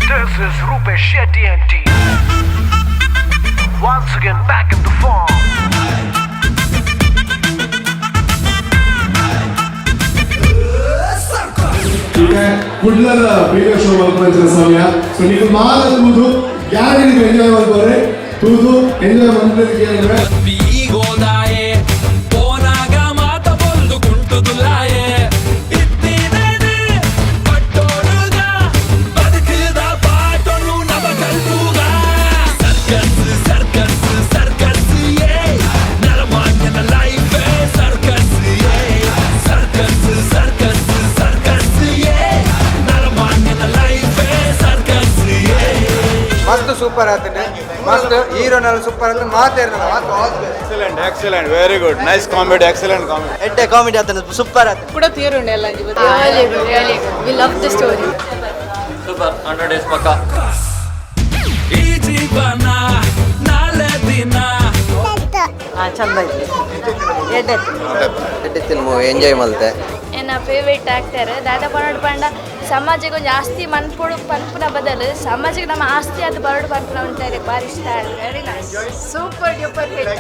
This is Rupesh Shetty and team. Once again back in the form. ಈಗ ಕುಡ್ಲದ premiere show ಮಲ್ಪುನಂಚಿನ ಸಮಯ. ಸೊ ನೀವು ಮಾತ ತೂದು ಗ್ಯಾರಂಟಿ ಎಂಜಾಯ್ ಮಲ್ಪರೆ, ತೂದು ಎಂಜಾಯ್ ಮಲ್ಪರೆ. ಗೋದಾಯೆ ಪೋನಾಗ ಮಾತ ಬೊಲ್ದು ಕುಂಟುದುಲ್ಲಾಯೆ ಇತ್ತಿನೇನೆ ಪಟ್ಟೋಡುಗ ಬದುಕುದ ಪಾಟೊನು ನವ ಕಲ್ಪುಗ ಸರ್ಕಸ್ ಸರ್ಕಸ್ ಸರ್ಕಸ್ ಏ ನರಮಾನ್ಯನ ಲೈಫ್ ಸರ್ಕಸ್ ಏ ಸರ್ಕಸ್ ಸರ್ಕಸ್ ಸರ್ಕಸ್ ಏ ನರಮಾನ್ಯನ ಲೈಫ್ ಸರ್ಕಸ್ ಏ. ಮಸ್ತ್ ಸೂಪರ್ ಆತಂಡೆ, ಮಸ್ತ್ ಹೀರೋನೆಲ್ಲ ಸೂಪರ್ ಆತಂಡೆ, ಮಾತೇರ್ನಲ್ಲ ಮಾತು. Excellent, excellent, very good, nice comedy, excellent comedy. ಎಡ್ಡೆ ಕಾಮಿಡಿ ಆತನ, ಸೂಪರ್ ಆತ. ಕೂಡ ತೀರುಂಡೆ ಎಲ್ಲ. Really good, really good. We love the story. Super, 100 days ಪಕ್ಕ. ಈ ಜೀವನ ನಾಳೆ ದಿನ. ಚಂದ ಐತೆ. ಮೂವಿ ಎಂಜಾಯ್ ಮಲ್ತೆ. ಎನ್ನ ಫೇವ್ರೇಟ್ ಆಕ್ಟರ್ ದಾದಾ ಪನೋಡ್ ಪಂಡ ಸಮಾಜಕ್ಕೆ ಒಂಜಿ ಆಸ್ತಿ ಮನ್ಪೊಡು ಪನ್ಪುನ ಬದಲು ಸಮಾಜಕ್ಕೆ ನಮ್ಮ ಆಸ್ತಿ ಅದು ಬರಡು ಪನ್ಪುನ ಉಂಟಾರೆ. ಬಾರಿ ಇಷ್ಟ. Very nice, super duper hit.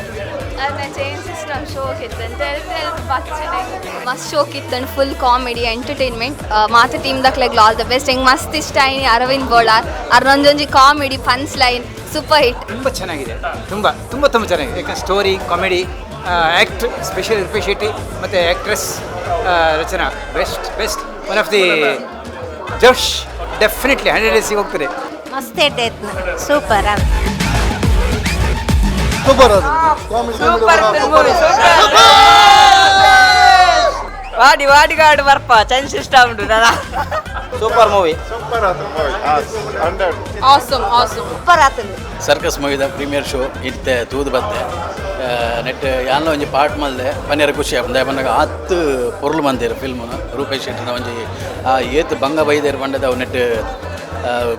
ಅದನ್ನ ಚೇಂಜ್ ಸಿಸ್ಟಮ್ ಶೋಕ್ ಇತ್ತು ಅಂತ ಬಚ್ಚನೆ. ಮಸ್ತ್ ಶೋಕ್ ಇತ್ತು, ಫುಲ್ ಕಾಮಿಡಿ ಎಂಟರ್ಟೈನ್ಮೆಂಟ್. ಮಾತ ಟೀಮ್ ದಕ್ಲೆಗ್ಲ ಆಲ್ the best. ಹೆಂಗೆ ಮಸ್ತ್ ಇಷ್ಟ ಆಯ್ನಿ Aravind Bolar ಅರ್ನೊಂದೊಂಜಿ comedy punch line, super hit. ತುಂಬ ಚೆನ್ನಾಗಿದೆ, ತುಂಬ ತುಂಬ ತುಂಬ ಚೆನ್ನಾಗಿದೆ. ಯಾಕಂದ್ರೆ story, comedy, act, special Rupesh Shetty ಮತ್ತು actress Rachana, best best, one of the ಜೋಶ್. ಡೆಫಿನೆಟ್ಲಿ 100 ಡೇಸಿಗೆ ಹೋಗ್ತದೆ. ಮಸ್ತ್ ಎಡ್ಡೆ ಸೂಪರ್. ಸೂಪರ್ ಅದು. Super movie. ವಾಡಿ ವಾಡಿಗಾಡು ಬರ್ಪ ಚಂದ್ ಸಿಸ್ಟಮ್ ಉಂಟು ದಾದಾ. Super movie. Super ಆತು ಮೂವಿ, 100. ಆಸಮ್ ಆಸಮ್, ಸೂಪರ್ ಆತಂದೆ. ಸರ್ಕಸ್ ಮೂವಿದ ಪ್ರೀಮಿಯರ್ ಶೋ ಇತ್ತೆ ತೂದು ಬತ್ತೆ. ನೆಟ್ ಯಾನ್ಲ ಒಂಜಿ ಪಾರ್ಟ್ ಮಲ್ದೆ ಪನ್ಯರ ಖುಷಿ ಆಪುಂಡು. ದಾಯೆ ಆತ್ ಪೊರ್ಲು ಮಂದೇರು ಫಿಲ್ಮ್ನು. ರೂಪೇಶ್ ಶೆಟ್ಟಿನ ಒಂಜಿ ಆ ಏತ್ ಬಂಗ ಬೈದೇರು ಪಂಡದ ಅವು ನೆಟ್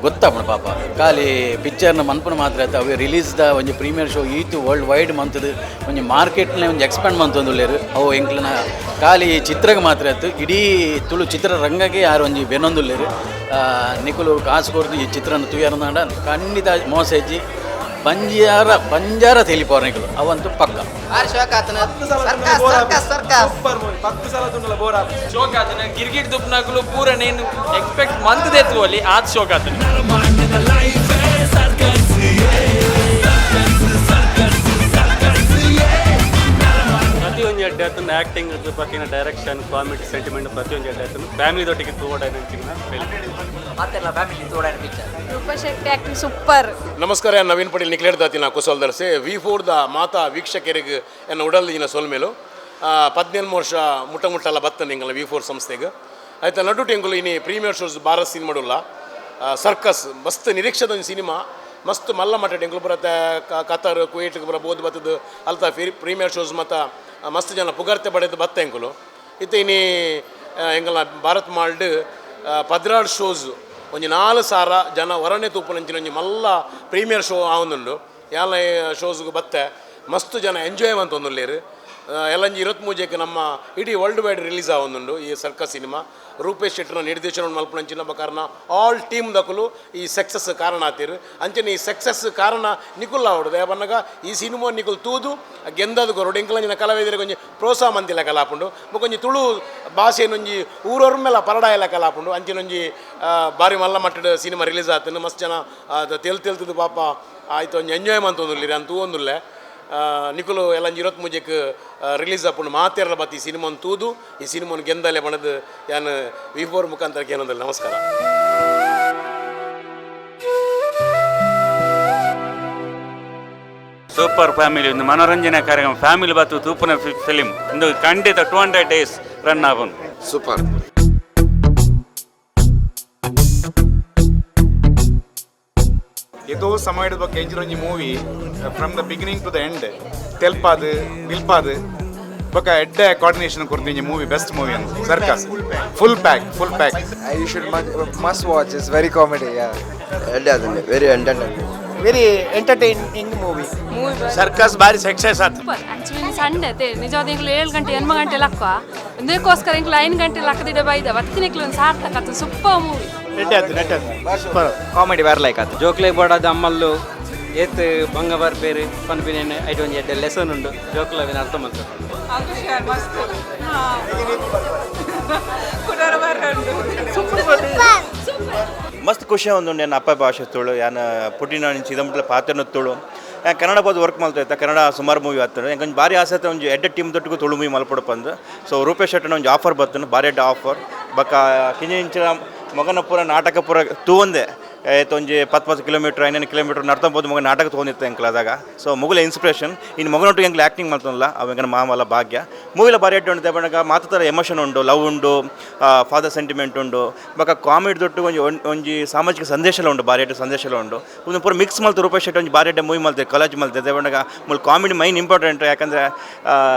ಗೊತ್ತಾಪುಂಡು. ಪಾಪ ಖಾಲಿ ಪಿಕ್ಚರ್ನ ಮನ್ಪುನ ಮಾತ್ರ ಆಯ್ತು. ಅವು ರಿಲೀಸ್ದ ಒಂಜಿ ಪ್ರೀಮಿಯರ್ ಶೋ ಈತ್ ವರ್ಲ್ಡ್ ವೈಡ್ ಮಂತದು ಒಂಜಿ ಮಾರ್ಕೆಟ್ನ ಒಂಜಿ ಎಕ್ಸ್ಪ್ಯಾಂಡ್ ಮಂತೊಂದುಲ್ಲೆರ್. ಅವು ಎಂಕ್ಲೆನ ಖಾಲಿ ಚಿತ್ರಗೆ ಮಾತ್ರ ಆಯ್ತು, ಇಡೀ ತುಳು ಚಿತ್ರರಂಗಕ್ಕೆ ಯಾರು ಒಂಜಿ ಬೆನೊಂದುಲ್ಲೆರ್. ನಿಕುಲು ಕಾಸು ಕೊರ್ದು ಈ ಚಿತ್ರನ ತೂಯರ್ನಾಂಡ ಖಂಡಿತ ಮೋಸ ಇಜ್ಜಿ. ಬಂಜಾರ ಬಂಜಾರ ತೆಲಿಪೋರ್ ನಿಕುಲು, ಅವಂತೂ ಪಕ್ಕ. Circus circus circus. ಶೋಕ್ ಆತನ ಗಿರ್ಗಿಟ್ ದುಪ್ನಾಕುಲು ಪೂರ ನೇನು ಎಕ್ಸ್ಪೆಕ್ಟ್ ಮಂತ್ ದೇತು ಅಲ್ಲಿ ಆತ್ ಶೋಕ್ ಆತನ. ನರಮಾನ್ಯನ life circus circus circus circus. ಪ್ರತಿಯೊಂದು ಎಡ್ಡೆ ಆತನ ಆ್ಯಕ್ಟಿಂಗ್ ಪಕ್ಕಿನ ಡೈರೆಕ್ಷನ್, ಕಾಮಿಡಿ, ಸೆಂಟಿಮೆಂಟ್ ಪ್ರತಿಯೊಂದು ಎಡ್ಡೆ ಆತನ. ಫ್ಯಾಮಿಲಿ ದೊಟ್ಟಿಗೆ ತೂವಡ ಫಿಲ್ಮ್. ಮಾತೆಲ್ಲ ಫ್ಯಾಮಿಲಿ ತೋಡಾಣ picture. Rupesh Shetty acting super. ನಮಸ್ಕಾರ, ನಾನು ನವೀನ್ ಪಟೇಲ್ ನಿಕ್ಲೇರ್ ದಾತಿನ ಕುಸಲ್ದರ್ಸೆ. ವಿ ಫೋರ್ದ ಮಾತಾ ವೀಕ್ಷಕರಿಗೆ ಎನ್ನ ಉಡಲ್ ದಿನ ಸೊಲ್ಮೇಲು. 18 ವರ್ಷ ಮುಟ್ಟ ಮುಟ್ಟಲ್ಲ ಬತ್ತ ನಿಂಗಲ್ಲ ವಿ ಫೋರ್ ಸಂಸ್ಥೆಗೆ ಆಯ್ತಾ. ನಡು ಟೆಂಗುಲು ಇನಿ ಪ್ರೀಮಿಯರ್ ಶೋಸ್ ಭಾರತ್ ಸಿನಿಮಾಡುಲ್ಲ ಸರ್ಕಸ್. ಮಸ್ತ್ ನಿರೀಕ್ಷೆದ ಒಂದು ಸಿನಿಮಾ. ಮಸ್ತ್ ಮಲ್ಲ ಮಟ್ಟ ಎಂಕುಲು ಪೂರ ಕತಾರ್, ಕುವೈಟ್ಗೆ ಪೂರ ಬೋದು ಬತ್ತದು. ಅಲ್ತ ಪ್ರೀಮಿಯರ್ ಶೋಸ್ ಮತ್ತ ಮಸ್ತ್ ಜನ ಪುಗರ್ತೆ ಪಡೆದು ಬತ್ತ ಎಂಕುಲು. ಇತ್ತೆ ಇನಿ ಎಂಕಲ್ನ ಭಾರತ್ ಮಾಲ್ಡ್ 12 ಶೋಸ್ ಒಂಜಿ 4000 ಜನ ಹೊರನೆ ತೂಪುನಂಚಿನ ಒಂಜಿ ಮಲ್ಲ ಪ್ರೀಮಿಯರ್ ಶೋ ಆವೊಂದುಂಡು. ಯಾಲ ಶೋಸ್ಗೆ ಬತ್ತೆ ಮಸ್ತ್ ಜನ ಎಂಜಾಯ್ ಮಂತೊಂದುಲ್ಲೆರ್. ಎಲ್ಲಂಜಿ 23ಕ್ಕೆ ನಮ್ಮ ಇಡೀ ವರ್ಲ್ಡ್ ವೈಡ್ ರಿಲೀಸ್ ಆವೊಂದುಂಡು ಈ ಸರ್ಕಸ್ ಸಿನಿಮಾ. ರೂಪೇಶ್ ಶೆಟ್ಟರ್ನ ನಿರ್ದೇಶನ ಮಲ್ಪುನಂಚಿನ ಕಾರಣ ಆಲ್ ಟೀಮ್ ದಕುಲು ಈ ಸಕ್ಸಸ್ ಕಾರಣ ಆತೀರು. ಅಂಚನೆ ಈ ಸಕ್ಸಸ್ ಕಾರಣ ನಿಕುಲ್ ಆವಡು. ದಯಪನ್ನಗ ಈ ಸಿನಿಮಾ ನಿಕುಲ್ ತೂದು ಗೆಂದದು ಕೊರಡು. ಎಂಕಲಂಜಿನ ಕಲಾವಿದರಿಗೆ ಒಂಜಿ ಪ್ರೋತ್ಸಾಹ ಮಂತಿಲ್ಲ ಕಲಾಪುಂಡು. ಬೊಕೊಂಜಿ ತುಳು ಭಾಷೆನೊಂಜಿ ಊರೊರ್ಮೆಲ ಪರಡಾಯಲ ಕಲಾಪುಂಡು. ಅಂಚಿನೊಂಜಿ ಬಾರಿ ಮಲ್ಲ ಮಟ್ಟದ ಸಿನಿಮಾ ರಿಲೀಸ್ ಆತನು. ಮಸ್ತ್ ಜನ ತೆಲ್ ತೆಲ್ತದು ಪಾಪ ಆಯ್ತು ಒಂಜಿ ಎಂಜಾಯ್ ಮಂತೊಂದುಲ್ಲೆರ್ ಅಂತ ತೂವೊಂದುಲ್ಲೆ. ನಿಕುಲು ಎಲ್ಲ 23ಕ್ಕೆ ರಿಲೀಸ್ ಆಪುಂಡು. ಮಾತೆರ್ಲ ಬತ್ತಿ ಈ ಸಿನಿಮಾನ್ ತೂದು ಈ ಸಿನಿಮಾನ್ ಗೆಂದಲೆ ಪಂಡದು ಯಾನ್ ವಿ ಫೋರ್ ಮುಖಾಂತರ ಕೇನೊಂದುಲ್ಲೆ. ನಮಸ್ಕಾರ. ಸೂಪರ್ ಫ್ಯಾಮಿಲಿ ಒಂದು ಮನೋರಂಜನೆ ಕಾರ್ಯಕ್ರಮ. ಫ್ಯಾಮಿಲಿ ಬತ್ತು ತೂಪುನ ಫಿಲಿಂ ಇಂದು. ಖಂಡಿತ 200 ಡೇಸ್ ರನ್ ಆಗುನ್. ಸೂಪರ್. ಏತೋ ಸಮಯದ ಬಗ್ಗೆ ಎಂಜಿನೊಂಜಿ movie, from the beginning to the end ತೆಲ್ಪಾದ್ ನಿಲ್ಪಾದ್ ಬೊಕ ಎಡ್ಡೆ ಕೋಆರ್ಡಿನೇಷನ್ ಕೊರ್ತಿಂಜಿ ಮೂವಿ. ಬೆಸ್ಟ್ ಮೂವಿ ಅಂತ circus. Full pack, full pack. You should must watch, it's very comedy, yeah. ಎಡ್ಡೆ ಅದನ್ನೇ, very entertain. Very entertaining movie. Circus ಬಾರಿ success ಆತು. Super. Actually Sunday ಅದೇ ನಿಜವಾದ ಇಂಕ್ಲು 7 ಗಂಟೆ 8 ಗಂಟೆ ಲಕ್ಕ. ಇದಕ್ಕೋಸ್ಕರ ಇಂಕ್ಲು 5 ಗಂಟೆ ಲಕ್ಕದಿಡ ಬೈದ ಬತ್ತಿನಿಕ್ಲು ಒಂದು ಸಾರ್ಥಕ ಆತು. Super movie. ಸೂಪರ್ ಕಾಮಿಡಿ ಬಾರಿ ಲೈಕ್ ಆತು ಜೋಕ್ಲೆ ಬೋಡಾದ ಅಮ್ಮಲ್ಲು ಏತ್ ಬಂಗ ಬರ್ಪೇರು ಪನ್ಪಿನ ಐಟ್ ಒಂಜಿ ಎಡ್ಡೆ ಲೆಸನ್ ಉಂಡು ಜೋಕ್ಲವಿನ ಅರ್ಥ ಮಲ್ತು. ಮಸ್ತ್ ಖುಷಿ ಒಂದು ನನ್ನ ಅಪ್ಪ ಭಾಷೆ ತುಳು ಯಾನ ಪುಟ್ಟಿನ ಇದಮಟ್ಲ ಪಾತ್ರನ ತುಳು ಕನ್ನಡ ಬೋದು ವರ್ಕ್ ಮಾಡ್ತಾ ಕನ್ನಡ ಸುಮಾರು ಮೂವಿ ಆಗ್ತದೆ ಯಾಕಂದ್ರೆ ಭಾರಿ ಆಸೆ ಆಯ್ತು ಒಂಜಿ ಎಡ್ಡೆ ಟೀಮ್ ದೊಟ್ಟಿಗೂ ತುಳು ಮೂವಿ ಮಲ್ಪಡಪ್ಪ ಅಂದು. ಸೊ ರೂಪೇಶ್ ಶೆಟ್ಟನ ಒಂಜಿ ಆಫರ್ ಬರ್ತನು ಭಾರಿ ಎಡ್ಡೆ ಆಫರ್ ಬಕ್ಕ ಕಿಂಚಿನ ಮಗನ ಪೂರ ನಾಟಕ ಪೂರ ತೂವಂದೆ ಏತ್ ಒಂಜಿ 10 ಕಿಲೋಮೀಟ್ರ್ 5 ಕಿಲೋಮೀಟ್ರ್ ನಡ್ಕೊಂಬೋದು ಮಗ ನಾಟಕ ತೊಗೊಂಡಿತ್ತು ಎಂಕ್ಲ ಅದಾಗ. ಸೊ ಮಗುಲ ಇನ್ಸ್ಪಿರೇಷನ್ ಇನ್ನು ಮಗನೊಟ್ಟಿಗೆ ಎಂಕ್ಲ ಆ್ಯಕ್ಟಿಂಗ್ ಮಾಡ್ತಾನಲ್ಲ ಅವಂಗನ ಮಾಮಲ್ಲ ಭಾಗ್ಯ ಮೂವಿಲ ಭಾರಿ ಎಡ್ಡೆ ಉಂಟು ಬಣ್ಣಗ ಮಾತಾರ ಎಮೋಷನ್ ಉಂಡು ಲವ್ ಉಂಡು ಫಾದರ್ ಸೆಂಟಿಮೆಂಟ್ ಉಂಡು ಬೊಕ ಕಾಮಿಡಿ ದೊಟ್ಟು ಒಂಜಿ ಒಂಜಿ ಸಾಮಾಜಿಕ ಸಂದೇಶಲ ಉಂಡು ಭಾರಿ ಎಡ್ಡೆ ಸಂದೇಶಲ ಉಂಡು ಒಂದು ಪೂರ ಮಿಕ್ಸ್ ಮಲ್ತು ರೂಪೇಶ್ ಶೆಟ್ಟಿ ಒಂಜಿ ಭಾರಿ ಎಡ್ಡೆ ಮೂವಿ ಮಲ್ತೆ ಕಾಲೇಜ್ ಮಲ್ತೆ ಬಣ್ಣಗ ಮುಲ್ ಕಾಮಿಡಿ ಮೈನ್ ಇಂಪಾರ್ಟೆಂಟ್ ಯಾಕಂದರೆ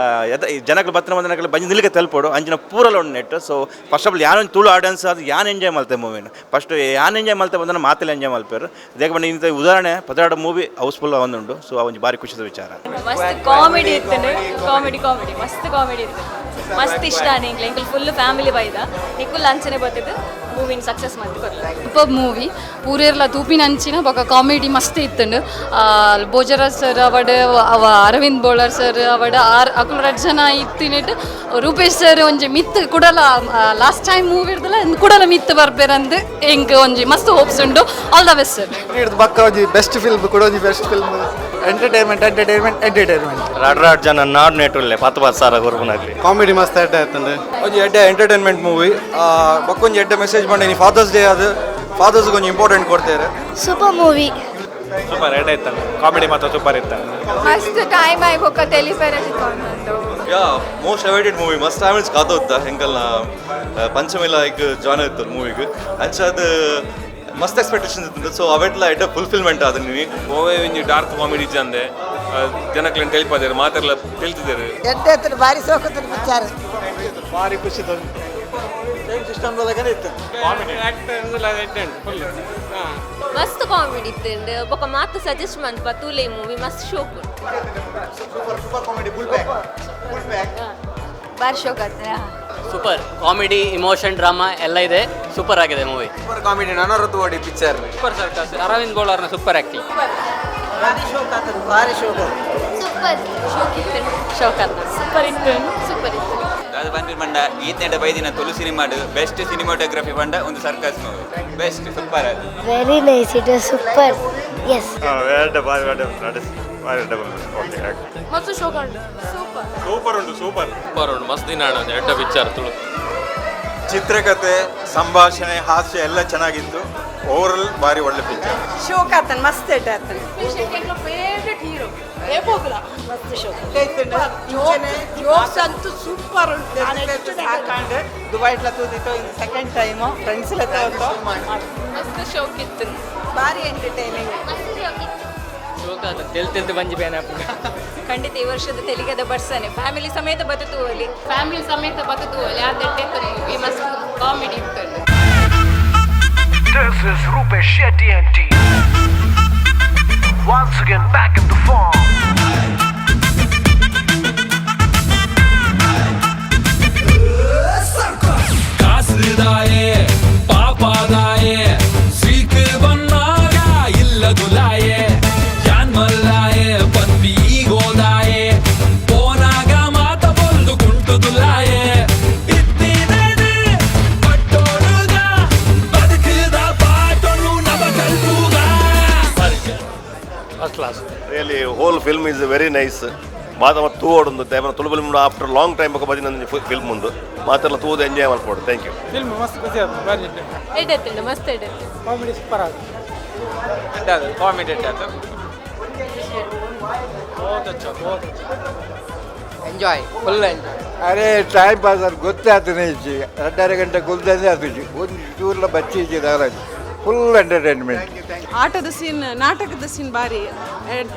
ಜನಗಳು ಬತ್ತನ ಬಂದನಗಳು ಬಂದು ನಿಲ್ಲಿಗೆ ತಲುಪೋಡು ಅಂಚಿನ ಪೂರಲ ಉಂಡು net. So first of all ಯಾನ್ ಒಂಜಿ ತುಳು ಆಡಿಯನ್ಸ್ ಅದು ಯಾನ್ ಎಂಜಾಯ್ ಮಲ್ತೆ ಮೂವಿನ ಫಸ್ಟ್ ಯಾನ್ ಎಂಜಾಯ್ ಮಲ್ತೆ ಬಂದನ ಮಾತೆಲ್ಲ ಎಂಜಾಯ್ ಮಲ್ಪೇರು ದೇಕ ಬಣ್ಣ ಇಂಥ ಉದಾಹರಣೆ ಪದಾಡ ಮೂವಿ ಹೌಸ್ಫುಲ್ ಒಂದುಂಡು. ಸೊ ಆ ಒಂಜಿ ಭಾರಿ ಖುಷಿದ ವಿಚಾರ. ಮಸ್ತ್ ಕಾಮಿಡಿ ಇತ್ತು ಕಾಮಿಡಿ ಕಾಮಿಡಿ ಮಸ್ತ್ ಕಾಮಿಡಿ ಇತ್ತು ಮಸ್ತ್ ಇಷ್ಟ ಎಂಕ್ಲೆ ಎಂಕುಲು ಫುಲ್ ಫ್ಯಾಮಿಲಿ ಬೈದ ನಿಕುಲ್ ಅಂಚನೆ ಬತ್ತಿದ್ದು ಮೂವಿನ ಸಕ್ಸಸ್ ಮಲ್ತ್ ಕೊರ್ಲ. ಸೂಪರ್ ಮೂವಿ ಪೂರೇರ್ಲ ತೂಪಿನ ಅಂಚಿನ ಬೊಕ ಕಾಮಿಡಿ ಮಸ್ತ್ ಇತ್ತುಂಡು. ಭೋಜರಾಜ್ ಸರ್ ಅವಡ್ ಅವ ಅರವಿಂದ್ ಬೋಳಾರ್ ಸರ್ ಅವಡ್ ಆರ್ ಅಕುಲು ರಡ್ಡ್ ಜನ ಇತ್ತಿನಿಟ್ ರೂಪೇಶ್ ಸರ್ ಒಂಜಿ ಮಿತ್ ಕುಡಲ ಲಾಸ್ಟ್ ಟೈಮ್ ಮೂವಿ ಇರ್ದಲ್ಲ ಇಂದು ಕುಡಲ ಮಿತ್ ಬರ್ಪೇರಂದು ಎಂಕ್ ಒಂಜಿ ಮಸ್ತ್ ಹೋಪ್ಸ್ ಉಂಡು. ಆಲ್ the best sir. ಬಕ್ಕ ಒಂಜಿ ಬೆಸ್ಟ್ ಫಿಲ್ಮ್ ಕೂಡ ಒಂಜಿ best film entertainment entertainment entertainment ರಡ್ ರಡ್ ಜನ ನಾಡ್ ನೆಟ್ಟುಲ್ಲೆ 10 10 ಸಾವಿರ ಗುರುಪುನಾಗ್ಲಿ ಕಾಮಿಡಿ ಮಸ್ತ್ ಎಡ್ಡೆ ಆಯ್ತಂದ್ರೆ ಒಂಜಿ ಎಡ್ಡೆ ಎಂಟರ್ಟೈನ್ಮೆಂಟ್ ಮೂವಿ ಬಕ್ಕೊಂಜಿ ಎಡ್ಡೆ ಮೆಸೇಜ್ ಮಾಡಿ ಫಾದರ್ಸ್ ಡೇ ಅದು ಫಾದರ್ಸ್ ಒಂಜಿ ಇಂಪಾರ್ಟೆಂಟ್ ಕೊಡ್ತಾರೆ. ಸೂಪರ್ ಮೂವಿ ಸೂಪರ್ ಎಡ್ಡೆ ಇತ್ತು ಕಾಮಿಡಿ ಮಾತ್ರ ಸೂಪರ್ ಇತ್ತು. ಮಸ್ತ್ ಟೈಮ್ ಆಯ್ ಬೊಕ್ಕ ತೆಲಿಪೆರೆ ತಿಕ್ಕೊಂಡುಂಡು. ಯಾ ಮೋಸ್ಟ್ ಅವೈಟೆಡ್ ಮೂವಿ ಮಸ್ತ್ ಟೈಮ್ ಕಾದೋತ್ತ ಹೆಂಗಲ್ನ ಪಂಚಮಿಲ ಈಗ ಜಾಯ್ನ್ ಆಯ್ತು ಮೂವಿಗೆ ಅಂಚಾದ ಮಸ್ತ್ ಎಕ್ಸ್ಪೆಕ್ಟೇಷನ್ಸ್ ಇತ್ತು. ಸೊ ಅವೆಟ್ಲ ಎಡ್ಡೆ ಫುಲ್ಫಿಲ್ಮೆಂಟ್ ಆದ ನೀನು ಓವೇ ಒಂಜಿ ಡಾರ್ಕ್ ಕಾಮಿಡಿ ಅಂದೆ ಜನಕ್ಲೇನು ತೆಲಿಪಾದೇರು ಮಾತೆಲ್ಲ ತಿಳಿದಿದ್ದಾರೆ. ಎಡ್ಡೆ ಭಾರಿ ಸೋಕುತ್ತದ ಪಿಕ್ಚರ್ ಭಾರಿ ಖುಷಿ ಸೇಮ್ ಸಿಸ್ಟಮ್ ದೊಳಗನೆ ಇತ್ತು. ಮಸ್ತ್ ಕಾಮಿಡಿ ಇತ್ತು ಬೊಕ ಮಾತು ಸಜೆಸ್ಟ್ ಮಂತ್ ತೂಲೆ ಮೂವಿ ಮಸ್ತ್ ಶೋಕ್ super super comedy full pack full pack ಬಾರಿ ಶೋಕ್ ಆತ. ಸೂಪರ್ ಕಾಮಿಡಿ ಇಮೋಷನ್ ಡ್ರಾಮಾ ಎಲ್ಲ ಇದೆ ಸೂಪರ್ ಆಗಿದೆ ಮೂವಿ. ಸೂಪರ್ ಕಾಮಿಡಿ ನನರದ್ದು ಓಡಿ ಪಿಕ್ಚರ್ ಸೂಪರ್ ಸರ್ಕಸ್ ಅರವಿಂದ್ ಬೋಳಾರ್ನ ಸೂಪರ್ ಆ್ಯಕ್ಟಿಂಗ್. ಭಾರಿ ಶೋಕ್ ಆತದ ಭಾರಿ ಶೋಕ್ ಸೂಪರ್ ಶೋಕ್ ಇತ್ತು ಶೋಕ್ ಆತ ಸೂಪರ್ ಇತ್ತು ಸೂಪರ್ ಇತ್ತು. ಅದು ಬಂದಿರ ಬಂಡ ಈತೇಟ ಬೈದಿನ ತುಳು ಸಿನಿಮಾಡು ಬೆಸ್ಟ್ ಸಿನಿಮಾಟೋಗ್ರಫಿ ಬಂಡ ಒಂದು ಸರ್ಕಸ್ ಮೂವಿ ಬೆಸ್ಟ್ ಸೂಪರ್ ಅದು. Very nice it was super yes. ಮಸ್ತ್ ಶೋಕ್ ಉಂಟು ಸೂಪರ್ ಸೂಪರ್ ಉಂಟು ಸೂಪರ್ ಸೂಪರ್ ಉಂಟು ಮಸ್ತ್ ದಿನ ಎಡ್ಡ ಪಿಕ್ಚರ್ ತುಳು. ಚಿತ್ರಕಥೆ ಸಂಭಾಷಣೆ ಹಾಸ್ಯ ಎಲ್ಲ ಚೆನ್ನಾಗಿತ್ತು. ಓವರಲ್ ಭಾರಿ ಒಳ್ಳೆ ಪಿಕ್ಚರ್. ಶೋಕ್ ಆತನ ಮಸ್ತ್ ಎಡ್ಡೆ ಆತನ ಫೇವರೆಟ್ ಹೀರೋ ಏಪೋಗುಲ ಮಸ್ತ್ ಶೋಕ್ ಜೋಕ್ಸ್ ಅಂತೂ ಸೂಪರ್ ಉಂಟು. ಸಾಕಾಂಡ್ ದುಬೈಟ್ಲ ತೂದಿತ್ತು ಸೆಕೆಂಡ್ ಟೈಮು ಫ್ರೆಂಡ್ಸ್ ಎಲ್ಲ ತೋತು ಮಸ್ತ್ ಶೋಕ್ ಇತ್ತು ಭಾರಿ ಎಂಟರ್ಟೈನಿಂಗ್. ಶೋಕ್ ಆತ ತೆಲ್ ತೆಲ್ದು ಬಂಜಿ ಬೇನ. ಖಂಡಿತ ಈ ವರ್ಷದ ತೆಲಿಗದ ಬರ್ಸನೆ ಫ್ಯಾಮಿಲಿ ಸಮೇತ ಬದುಕುವಲ್ಲಿ ಫ್ಯಾಮಿಲಿ ಸಮೇತ ಬದುಕುವಲ್ಲಿ ಆದಟ್ಟೆ ಮೂವಿ ಮಸ್ತ್ ಕಾಮಿಡಿ ಇತ್ತು. This is Rupesh Shetty and team. Once again back in the form. ಕಾಸುದಾಯೆ ಪಾಪದಾಯೆ ಸೀಕ್ ಬನ್ನಾಗ ಇಲ್ಲ ಗುಲಾಯೆ ಯಾನ್ ಮಲ್ಲಾಯೆ ಪನ್ಪಿ ಈಗೋದಾಯೆ ಪೋನಾಗ ಮಾತ ಬೊಲ್ದು ಕುಂಟುದುಲಾಯೆ ಇತ್ತಿನೇನೆ ಪಟ್ಟೋಡುಗ ಬದುಕುದ ಪಾಟೊನು ನವ ಕಲ್ಪುಗ. First class really whole film is very nice. ಮಾತ ಮತ್ತು ತೂವೋಡೊಂದು ತೇಮನ Tulu film after long time ಬೊಕ ಬದಿನ ಫಿಲ್ಮ್ ಉಂಡು ಮಾತೆಲ್ಲ ತೂದು ಎಂಜಾಯ್ ಮಲ್ಪೊಡು. Thank you. Film ಮಸ್ತ್ ಖುಷಿ ಆಯ್ತು ಭಾರಿ ಎಡ್ಡೆ ಇತ್ತು ಮಸ್ತ್ ಎಡ್ಡೆ ಇತ್ತು. ಕಾಮಿಡಿ ಸೂಪರ್ ಆಯ್ತು ಕಾಮಿಡಿ ಎಡ್ಡೆ ಆತು. Enjoy full enjoy. ಅರೆ ಟೈಮ್ ಪಾಸ್ ಅದು ಗೊತ್ತೇ ಆಗ್ತದೆ ಇಜ್ಜಿ 2.5 ಗಂಟೆ ಕುಲ್ದೇ ಆತುಜಿ ಒಂದು ಚೂರ್ಲ ಬಚ್ಚಿ ಇಜ್ಜಿ ಫುಲ್ ಎಂಟರ್ಟೈನ್ಮೆಂಟ್. ಆಟದ ಸೀನ್ ನಾಟಕದ ಸೀನ್ ಭಾರಿ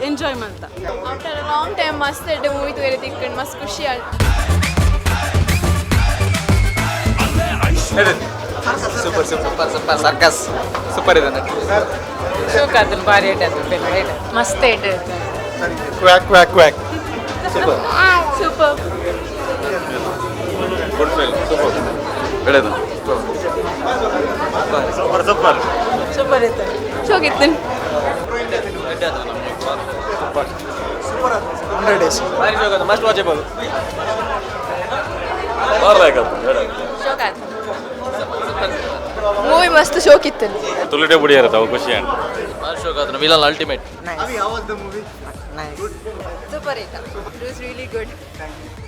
ಎಂಜಾಯ್ ಮಂತ. ಆಫ್ಟರ್ ಲಾಂಗ್ ಟೈಮ್ ಮಸ್ತ್ ಎಡ್ಡೆ ಮೂವಿ ತೂಯೆರೆ ತಿಕ್ಕಂಡು ಮಸ್ತ್ ಖುಷಿ ಆಯ್ತು. Super super super circus super ಇದೆ. ಶೋಕ್ ಆತನ ಭಾರಿ ಎಡ್ಡೆ ಆತನ ಮಸ್ತ್ ಎಡ್ಡೆ ಇತ್ತು. Quack quack quack super super good film super. ಒಳ್ಳೆಯದು. ಸೂಪರ್ ಸೂಪರ್ ಸೂಪರ್ ಇತ್ತು. ಶೋಕಿತ್ತು. ಸೂಪರ್ 100 ಡೇಸ್ ಭಾರಿ ಶೋಕ್, ಮಸ್ಟ್ ವಾಚಬಲ್. ಮೂವಿ ಮಸ್ತ್ ಶೋಕಿತ್ತು. ತುಳಿಡೆ ಬುಡಿಯಾರ ಅವು ಖುಷಿ ಅಂಡ್ ಭಾರಿ ಶೋಕ್ ಆತನ ವಿಲನ್ ಅಲ್ಟಿಮೇಟ್. ಸೂಪರ್ ಇತ್ತು. It was really good.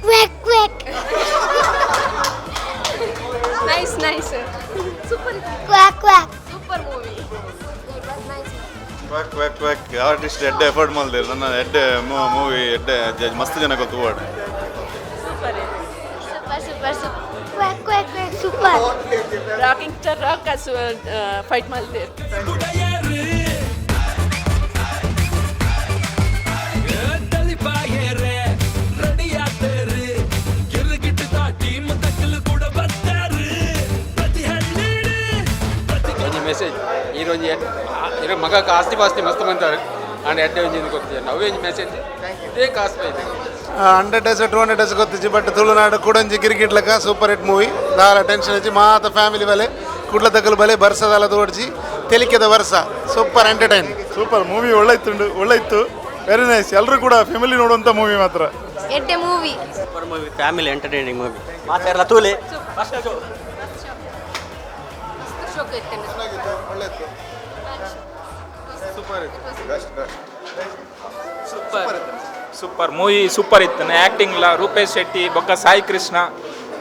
Quack quack. Nice nice. Super. Quack quack. Super movie. It was nice. Quack quack quack. Artist ಎಡ್ಡೆ effort ಮಲ್ದೇರು ನನ್ನ ಎಡ್ಡೆ ಮೂವಿ ಎಡ್ಡೆ ಮಸ್ತ್ ಜನ ಗೊತ್ತು. Super. Super super super. Quack quack quack super. Rocking star rock fight ಮಲ್ದೇರು. ತಲಿಪಾಯೇರೆ ರೆಡಿಯಾತೇರು ಗಿರ್ಗಿಟ್ಟು ಟೀಮ್ ತಕ್ಕಲು ಕೂಡ ಬರ್ತಾರೆ ಪ್ರತಿ ಹಳ್ಳಿಡು. ಒಂಜಿ ಮೆಸೇಜ್ ಈರೊಂಜಿ ಇರೋ ಮಗಕ್ಕೆ ಆಸ್ತಿ ಪಾಸ್ತಿ ಮಸ್ತ್ ಮಂತಾರೆ ಆಂಡ್ ಎಡ್ಡೆ ಒಂಜಿ ಕೊಡ್ತೀಯ ಅವೇ ಒಂಜಿ ಮೆಸೇಜ್ ಇದೇ ಕಾಸ್ತು ಐತೆ. 100 ಡೇಸ್ 200 ಡೇಸ್ ಗೊತ್ತಿಜ್ಜಿ, ಬಟ್ ತುಳುನಾಡು ಕೂಡಂಜಿ ಗಿರ್ಗಿಟ್ಲಕ ಸೂಪರ್ ಹಿಟ್ ಮೂವಿ. ದಾಲ ಟೆನ್ಷನ್ ಇಜ್ಜಿ, ಮಾತ ಫ್ಯಾಮಿಲಿ ಬಲೆ ಕುಡ್ಲ ತಕ್ಕಲು ಬಲೆ ಬರ್ಸದಾಲ ತೋಡ್ಜಿ ತೆಲಿಕೆದ ವರ್ಷ ಸೂಪರ್ ಎಂಟರ್ಟೈನ್. ಸೂಪರ್ ಮೂವಿ, ಒಳ್ಳೆ ಇತ್ತು, ಒಳ್ಳೆ ಇತ್ತು, ವೆರಿ ನೈಸ್. ಎಲ್ಲರೂ ಕೂಡ ಫ್ಯಾಮಿಲಿ ನೋಡುವಂಥ ಮೂವಿ ಮಾತ್ರ. ಎಡ್ಡೆ movie. Super movie, family entertaining movie. ಮಾತಾಡಲ್ಲ ತೂಲೆ. ಸೂಪರ್ ಸೂಪರ್ ಮೂವಿ ಸೂಪರ್ ಇತ್ತು. ಆ್ಯಕ್ಟಿಂಗ್ ಲ ರೂಪೇಶ್ ಶೆಟ್ಟಿ ಬೊಕ್ಕ Sai Krishna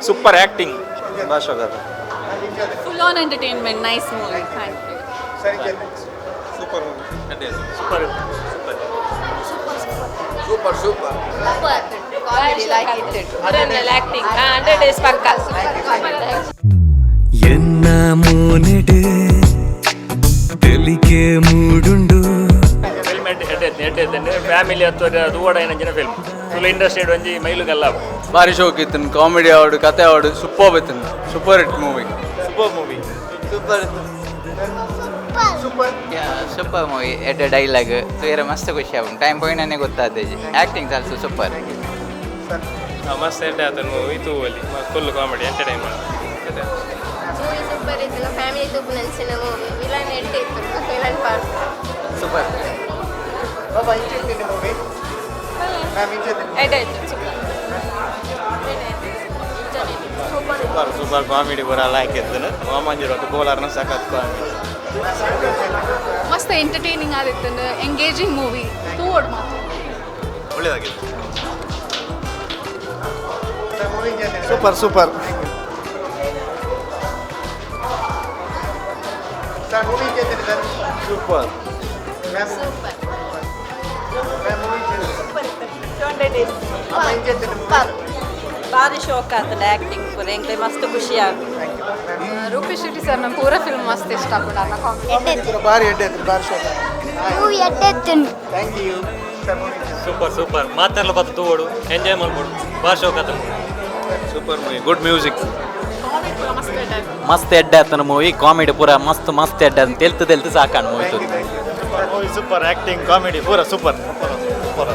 super acting. Full on entertainment, nice movie. Thank you. Super super super. Super super. Super comedy like ಇತ್ತು. ಆಕ್ಟಿಂಗ್ 100 ಡೇಸ್ ಪಕ್ಕ. ಎನ್ನ ಮೋನೆಡೆ ತೆಲಿಕೆ ಮೂಡುಂಡು. ಫಿಲ್ಮ್ ಎಡ್ಡೆ ಎಡ್ಡೆ ಎಡ್ಡೆ ಫ್ಯಾಮಿಲಿ ಅಥವಾ ದೂವಡ ಏನಂಜಿನ ಫಿಲ್ಮ್ ಫುಲ್ ಇಂಡಸ್ಟ್ರಿ ಒಂಜಿ ಮೈಲುಗಲ್ಲ. ಭಾರಿ ಶೋಕ್ ಇತ್ತು. ಕಾಮಿಡಿ ಆವಡು, ಕತೆ ಆವಡು, ಸೂಪರ್ ಇತ್ತು. Super hit movie. Super movie. Super super. Super movie, ಎಡ್ಡೆ ಡೈಲಾಗ್ ತೂಯರೆ ಮಸ್ತ್ ಖುಷಿ ಆಪುಂಡು. ಟೈಮ್ ಪೋಯಿನನೇ ಗೊತ್ತಾದಜಿ. Actings also super. ಮಸ್ತ್ ಎಡ್ಡೆ ಆತನ ಮೂವಿ, ತೂವಲ್ಲಿ full comedy entertainment. Movie super ಇತ್ತು. ಫ್ಯಾಮಿಲಿ ತೂಪುನಂಚಿನ ಮೂವಿ. ವಿಲನ್ ಎಡ್ಡೆ ಇತ್ತು, ವಿಲನ್ ಪಾರ್ಟ್. ಸೂಪರ್. ಬಾಬಾ ಇಂಚೆತ್ತಿನ ಮೂವಿ ಮ್ಯಾಮ್ ಇಂಚೆತ್ತಿನ? ಎಡ್ಡೆ ಇತ್ತು, ಸೂಪರ್. ಸೂಪರ್ ಸೂಪರ್ ಕಾಮಿಡಿ ಪೂರ ಲೈಕ್ ಇತ್ತು. ವಾಮಂಜಿ ರೊಟ್ಟು ಬೋಲಾರ್ನ ಸಖತ್ ಕಾಮಿಡಿ. ಮಸ್ತ್ ಎಂಟರ್ಟೈನಿಂಗ್ ಆದಿತ್ತು, ಎಂಗೇಜಿಂಗ್ ಮೂವಿ. ತೂವೋಡು ಮಾತು. ಒಳ್ಳೆಯದಾಗಿತ್ತು. Super super. ಸರ್ ಮೂವಿ ಇಂಚೆತ್ತಿನ sir? Super. Ma'am super. Ma'am movie ಇಂಚೆತ್ತಿನ? Super ಇತ್ತು. 200 ಡೇಸ್. ಅಮ್ಮ ಇಂಚೆತ್ತಿನ ಮೂವಿ? ಭಾರಿ ಶೋಕ್ ಆತಂಡ ಆ್ಯಕ್ಟಿಂಗ್ ಪೂರ, ಎಂಕ್ಲೆ ಮಸ್ತ್ ಖುಷಿ ಆಗುತ್ತೆ. ರೂಪೇಶ್ ಶೆಟ್ಟಿ ಸರ್ ನಮ್ಮ ಪೂರ ಫಿಲ್ಮ್ ಮಸ್ತ್ ಇಷ್ಟ ಆಪುಂಡು. ಭಾರಿ ಎಡ್ಡೆ ಇತ್ತು, ಭಾರಿ ಶೋಕ. ಮೂವಿ ಎಡ್ಡೆ ಇತ್ತು. Thank you sir. Movie super super. ಮಾತಾಡಲ ಬತ್ತು ತೂವೋಡು, ಎಂಜಾಯ್ ಮಾಡ್ಬೋದು. ಭಾರಿ ಶೋಕ್ ಆತನ. Super movie, good music. ಮಸ್ತ್ ಎಡ್ಡೆ ಆತನ ಮೂವಿ. ಕಾಮಿಡಿ ಪೂರ ಮಸ್ತ್ ಮಸ್ತ್ ಎಡ್ಡೆ ಅಂತ ತೆಲ್ತು ತೆಲ್ತು ಸಾಕಾಣ movie. Movie super, acting comedy ಪೂರ ಸೂಪರ್ ಸೂಪರ್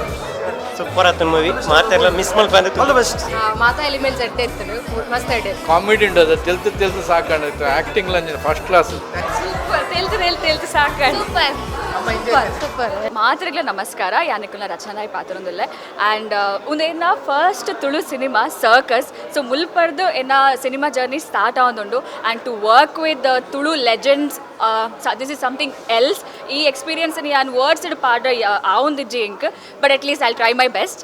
ಸೂಪರ್ ಆತನ ಮೂವಿ. ಮಾತಾಡಲ್ಲ ಮಿಸ್ ಮಲ್ಪ. All the best. ಮಾತಾ ಎಲಿಮೆಂಟ್ಸ್ ಎಡ್ಡೆ ಇತ್ತು, ಮಸ್ತ್ ಎಡ್ಡೆ. ಕಾಮಿಡಿ ಉಂಟು ಅದು ತೆಲ್ತು ತೆಲ್ತು ಸಾಕಾಣ ಇತ್ತು. ಆ್ಯಕ್ಟಿಂಗ್ ಲಂಜ್ ಫಸ್ಟ್ ಕ್ಲಾಸ್. ಸೂಪರ್. ತೆಲ್ತು ತೆಲ್ತು ತೆಲ್ತು ಸಾಕಾಣ. Super super super. ಮಾತ್ರೆಗಳ ನಮಸ್ಕಾರ. ಯಾನಕುಲ್ನ ರಚನಾಯ್ ಪಾತ್ರೊಂದುಲ್ಲೆ ಆ್ಯಂಡ್ ಉಂದೆನ್ನ first Tulu cinema circus. So ಮುಲ್ಪರ್ದು ಎನ್ನ ಸಿನಿಮಾ ಜರ್ನಿ ಸ್ಟಾರ್ಟ್ ಆವೊಂದುಂಡು and to work with Tulu legends, this is something else. ಈ ಎಕ್ಸ್ಪೀರಿಯನ್ಸ್ ಯಾನ್ ವರ್ಡ್ಸ್ ಪಾಡ ಆವೊಂದಿಜ್ಜಿ ಎಂಕ್, but at least I try my best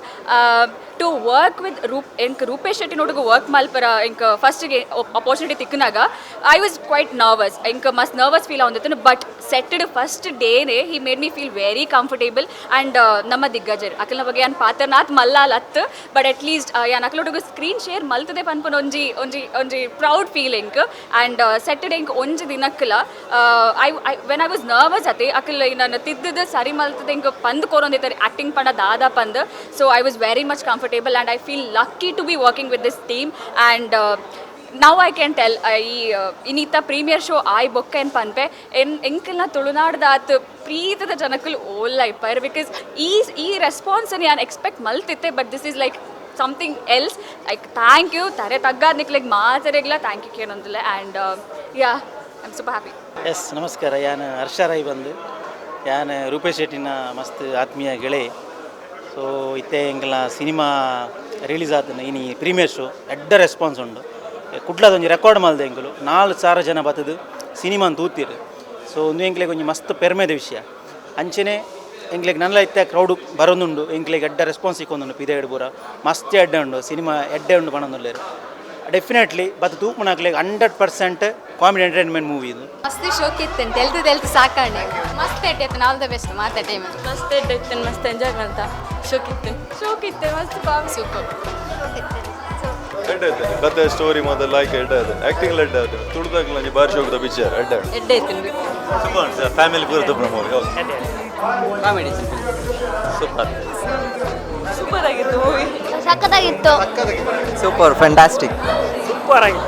to work with Rup. ಎಂಕ್ ರೂಪೇಶ್ ಶೆಟ್ಟಿ ನೋಡುಗು ವರ್ಕ್ ಮಲ್ಪರ ಎಂಕ್ ಫಸ್ಟ್ಗೆ ಅಪಾರ್ಚುನಿಟಿ ತಿಕ್ಕನಾಗ I was quite nervous. ಎಂಕ್ ಮಸ್ತ್ ನರ್ವಸ್ ಫೀಲ್ ಆವೊಂದಿತ್ತು, ಬಟ್ ಸೆಟ್ಟಡ್ ಫಸ್ಟ್ ಡೇನೆ he made me feel very comfortable. And ನಮ್ಮ ದಿಗ್ಗಜರ್ ಅಕಲ್ನ ಬಗ್ಗೆ ಯಾನ್ ಪಾತ್ರನಾಥ್ ಮಲ್ಲಾಲ್ ಅತ್, ಬಟ್ ಅಟ್ ಲೀಸ್ಟ್ ಯಾನ್ ಅಕಲೊಡುಗು ಸ್ಕ್ರೀನ್ ಶೇರ್ ಮಲ್ತದೆ ಪನ್ಪುನ ಒಂಜಿ ಒಂಜಿ ಒಂಜಿ ಪ್ರೌಡ್ ಫೀಲಿಂಗ್. ಆ್ಯಂಡ್ ಸೆಟ್ಟಡ್ ಎಂಕ್ ಒಂಜಿ ದಿನಕ್ಕಲ I I when I was nervous ಅತೆ Akal ನನ್ನ ತಿದ್ದದ ಸರಿ ಮಲ್ತದೆ ಎಂಕ್ ಪಂದ್ ಕೋರೊಂದಿತ್ತಾರೆ ಆ್ಯಕ್ಟಿಂಗ್ ಪಂಡ ದಾದಾ ಪಂದ್. So I was very much comfortable and I feel lucky to be working with this team. And now I can tell ಈ ಇನ್ನಿತ್ತ ಪ್ರೀಮಿಯರ್ ಶೋ ಆಯ್ ಬೊಕ್ಕ ಏನ್ ಪನ್ಪೆ ಎನ್ ಎಂಕಲ್ನ ತುಳುನಾಡ್ದ ಆತ್ ಪ್ರೀತದ ಜನಕ್ಕಲ್ ಓಲ್ಲ ಇಪ್ಪಾರು, because ಈ ಈ ರೆಸ್ಪಾನ್ಸ್ ಯಾನ್ ಎಕ್ಸ್ಪೆಕ್ಟ್ ಮಲ್ತಿತ್ತೆ, but this is like something else. Like thank you ತರೆ ತಗ್ಗಾದ್ ನಿಕ್ಲೆಗ್ ಮಾತೆರೆಗ್ಲ thank you ಕೇನೊಂದಿಲ್ಲ. And yeah, I I am super happy. Yes, ನಮಸ್ಕಾರ. ಯಾನ್ ಹರ್ಷ ರೈ ಬಂದು, ಯಾನ್ ರೂಪೇಶ್ ಶೆಟ್ಟಿನ ಮಸ್ತ್ ಆತ್ಮೀಯ ಗೆಳೆಯ. ಸೊ ಇತ್ತೆ ಎಂಕಲ್ನ ಸಿನಿಮಾ ರಿಲೀಸ್ ಆತನ ಇನಿ ಪ್ರೀಮಿಯರ್ ಶೋ ಎಡ್ಡ ರೆಸ್ಪಾನ್ಸ್ ಉಂಡು. ಕುಡ್ಲದ ಒಂಜಿ ರೆಕಾರ್ಡ್ ಮಲ್ದೆ ಎಂಕುಲು 4000 ಜನ ಬತ್ತದು ಸಿನಿಮಾ ತೂತಿರು. ಸೊ ಒಂದು ಎಂಕ್ಲೆಗ್ ಒಂಜಿ ಮಸ್ತ್ ಪೆರ್ಮೆದ ವಿಷಯ. ಅಂಚೆನೆ ಎಂಕ್ಲೆಗ್ ನಲ್ಲ ಇತ್ತೆ ಕ್ರೌಡ್ ಬರೋದುಂಡು, ಎಂಕ್ಲೆಗ್ ಎಡ್ಡ ರೆಸ್ಪಾನ್ಸ್ ಸಿಕ್ಕೊಂದುಂಡು. ಪಿದೆಡ್ ಪೂರ ಮಸ್ತ್ ಎಡ್ಡೆ ಉಂಡು, ಸಿನಿಮಾ ಎಡ್ಡೆ ಉಂಡು ಪನೊಂದುಲ್ಲೆರ್. ಡೆಫಿನೆಟ್ಲಿ ಬತ್ ತೂಪುನಕ್ಲೆಗ್ 100% comedy entertainment movie ಇದು. ಮಸ್ತ್ ಶೋಕ್ ಇತ್ತು, ತೆಲ್ದು ತೆಲ್ದು ಸಾಕಾಣೆ ಮಸ್ತ್ ಎಡ್ಡೆ ಇತ್ತು. All the best ಮಾತ ಟೈಮ್. ಮಸ್ತ್ ಎಡ್ಡೆ ಇತ್ತು, ಮಸ್ತ್ ಎಂಜಾಯ್ ಮಾಡ್ತಾ ಶೋಕ್ ಇತ್ತು, ಶೋಕ್ ಇತ್ತು, ಮಸ್ತ್ ಕಾಮಿಡಿ ಸೂಪರ್. ಎಡ್ಡೆ ಆಯ್ತು ಕತೆ, ಸ್ಟೋರಿ ಮಾತ ಲೈಕ್ ಎಡ್ಡೆ ಆಯ್ತು, ಆಕ್ಟಿಂಗ್ ಎಡ್ಡೆ ಆಯ್ತು. ತುಳುದಾಗ್ಲ ಬಾರಿ ಶೋಕದ ಪಿಕ್ಚರ್ ಎಡ್ಡೆ ಎಡ್ಡೆ ಇತ್ತು. Super sir, family ಪೂರ ತೂಪುನ movie. Comedy super super ಆಗಿತ್ತು ಮೂವಿ, ಸಖತ್ತಾಗಿತ್ತು. Super fantastic, super ಆಗಿತ್ತು.